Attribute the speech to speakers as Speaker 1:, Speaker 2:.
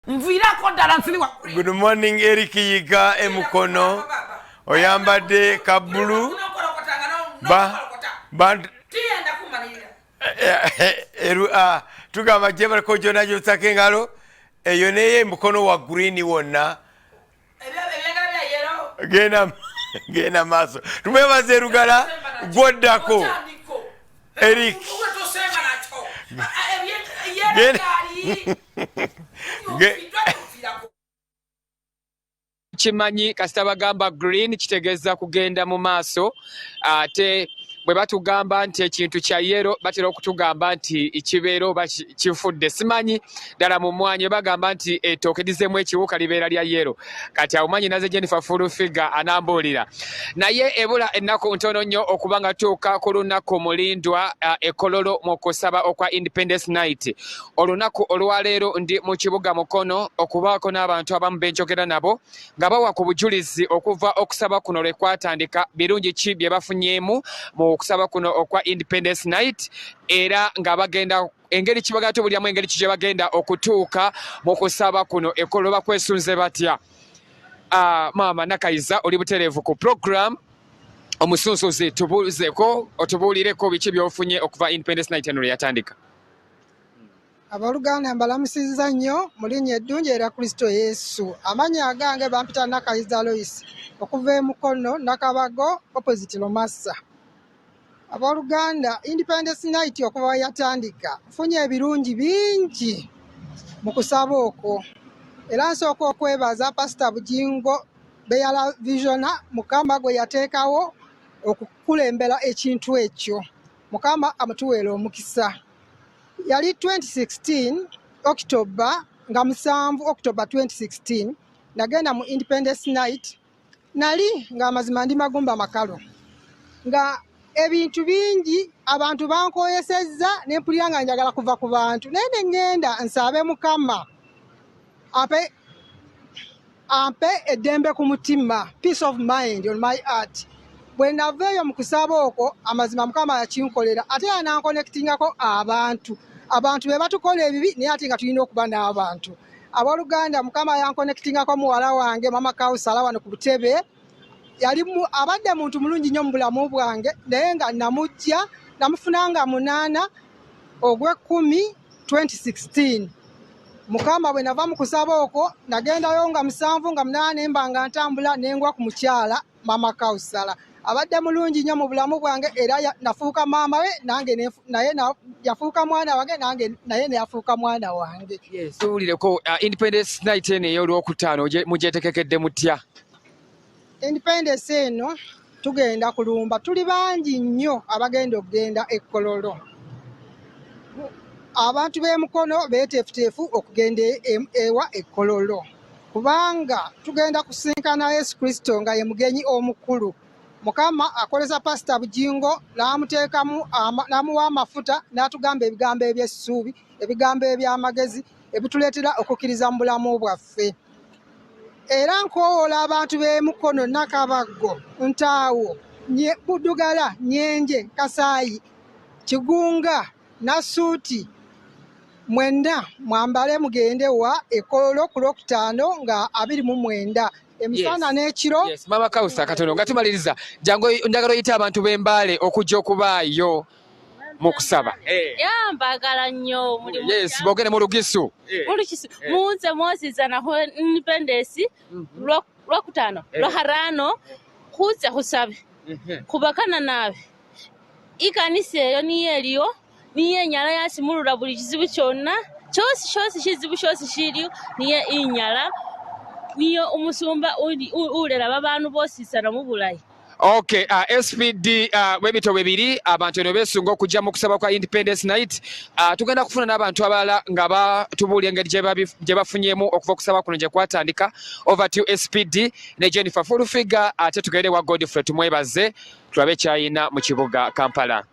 Speaker 1: Nviirako ddala nsiri wa
Speaker 2: Good morning Eric Yiga emukono oyambadde ka bbulu ba ba eh, ah, tugamba gyebaleko gyona gyosako engalo eyo neye emukono wa green wonna genda genda maaso tumwebaza erugala gwoddako Eric
Speaker 3: Kimanyi kasita bagamba green kitegeeza kugenda mu maaso, ate bwe batugamba nti ekintu kya yero batera okutugamba nti kibeera oba kifudde. Simanyi ddala mu mmwanyi bagamba nti ettooke lizeemu ekiwuka libeera lya yero. Kati awo mwanyi naze Jennifer Full Figure anambuulira, naye ebula ennaku ntono nnyo okuba nga tuuka ku lunaku mulindwa ekololo mu kusaba okwa Independence Night. Olunaku olwaleero ndi mu kibuga Mukono okubaako n'abantu abamu benjogera nabo nga bawa ku bujulizi okuva okusaba kuno lwe kwatandika, birungi ki bye bafunyeemu mu kusaba kuno okwa Independence Night, era nga bagenda engeri kibagala tubulyamu engeri ki gye bagenda okutuuka mu kusaba kuno ekolo bakwesunze batya. Maama Nakayiza, oli butereevu ku program Omusunsuzi, tubuuzeko otubuulireko biki by'ofunye okuva Independence Night eno lwe yatandika.
Speaker 4: Abooluganda, mbalamusizza nnyo mu linnya eddungi erya Kristo Yesu. Amannya agange bampita Nakayiza Lois okuva e Mukono, Nakabago, opposite Lomasa. Abooluganda, Independence Night okuva we yatandika, nfunye ebirungi bingi mu kusaba okwo. Era nsooka okwebaza Pasita Bugingo Beyala Visiona, Mukama gwe yateekawo okukulembera ekintu ekyo. Mukama amutuweera omukisa. Yali 2016 October nga 7, October 2016, nagenda mu Independence Night. Nali nga amazima ndi magumba makalu, nga ebintu bingi abantu bankoyesezza, nempulira nga njagala kuva ku bantu, naye ne ŋŋenda nsaabe Mukama ampe eddembe ku mutima, peace of mind on my heart. Bwe nava eyo mu kusaba okwo, amazima Mukama yakinkolera, ate yanankonectingako abantu. Abantu be batukola ebibi, naye ate nga tulina okuba n'abantu. Abooluganda, Mukama yankonectingako muwala wange Mama Kausala wano ku butebe. Yali abadde muntu mulungi nnyo mu bulamu bwange, naye nga namujja namufuna nga 8 ogw'ekumi 2016. Mukama bwe nava mu kusaba okwo, nagendayo nga 7 nga 8, nemba nga ntambula nengwa ku mukyala Mama Kausala. Abadde mulungi nnyo mu bulamu bwange, era nafuuka maama we nange naye yafuuka mwana wange nange naye neyafuuka mwana wange.
Speaker 3: Yes, tuwulireko Independence Night eno ey'olwokutaano mugyetegekedde mutya?
Speaker 4: Independence eno tugenda kulumba, tuli bangi nnyo abagenda okugenda ekkololo. Abantu b'emukono beeteefuteefu okugenda ewa ekkololo, kubanga tugenda kusinkana Yesu Kristo nga ye mugenyi omukulu. Mukama akolesa Pasita Bugingo n'amuteekamu n'amuwa amafuta n'atugamba ebigambo eby'essuubi, ebigambo eby'amagezi ebituleetera okukkiriza mu bulamu bwaffe. Era nkoowoola abantu b'emukono, Nakabaggo, Ntaawo, Budugala, Nyenje, Kasaayi, Kigunga, Nasuuti, mwenna mwambale mugende wa ekololo ku Lwokutaano nga 29 emisana n'ekiro.
Speaker 3: Yes, Mama Kausa, katono nga tumaliriza, jangu njagala oyite abantu b'Embaale okujja okubaayo mu kusaba.
Speaker 5: Ya, mbagala nnyo muli.
Speaker 3: Yes, bogere mu Lugisu.
Speaker 5: Mulukisu munze mwosizana khu Independence lwakutano lwakharano, khuze khusabe khubakana nabe. Ikanisa eyo niyo eliyo, niyo enyala yasimulula buli kizibu kyonna chosi shosi, shizibu shosi shiliyo niyo inyala, niyo umusumba ulela babandu bosisana mubulayi.
Speaker 3: Okay, SPD, bwebito bwe biri, abantu eno beesunga okujja mu kusaba kwa Independence Night. Tugenda kufuna n'abantu abalala nga batubuulira engeri gye bafunyeemu okuva okusaba kuno gye kwatandika. Over to SPD ne Jennifer Full Figure, ate tugende wa Godfrey tumwebaze tulabe kyayina mu kibuga Kampala.